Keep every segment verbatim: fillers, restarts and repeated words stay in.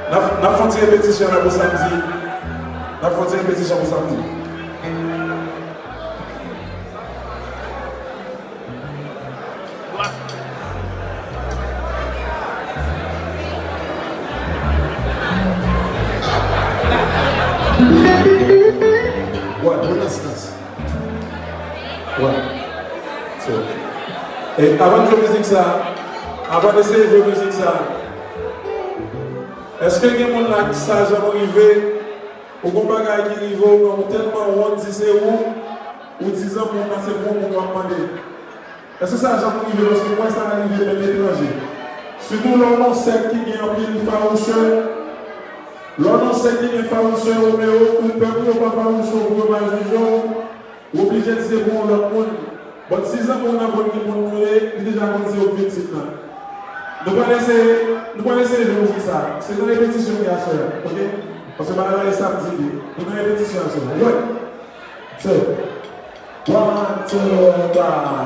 N ap, n ap fè yon ti repetisyon la pou samdi. N ap fè yon ti repetisyon pou samdi. Wè, bon nan silans. Wè. So, e avan n jwe mizik sa, avan n eseye jwe mizik sa, èske gen moun la ki sa janm rive, ou gon bagay ki rive w, ou tèlman wont di se ou, ou di zanmi w nan se pou moun w ap mande? Èske sa janm rive? Paske m wè sa rive menm etranje. Sitou lè w nan sèk ki gen anpil fawouchè, lè w nan sèk ki gen fawouchè, Romeo, ou pè pou yo pa fawouche w, pou yo pa jije w, ou oblije di se pou yon lòt moun. But si zanmi w nan konn ki moun nou ye, li deja konn se ou k viktim nan. Nou pral eseye, nou pral eseye jwe mizik sa. Se nan repetisyon ki aswè a, oke? Paske bagay la e samdi li. Nou nan repetisyon aswè a. Wè! Two. One, two, three.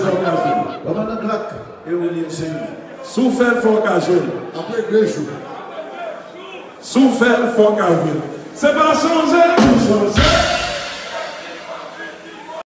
Fò w ka jwe l. Kòmandan Glock e ou li se li. Si w fè l, fò w ka jwe l. Apre de jou. Si w fè l, fò w ka jwe l. Se pa chanje pou chanje.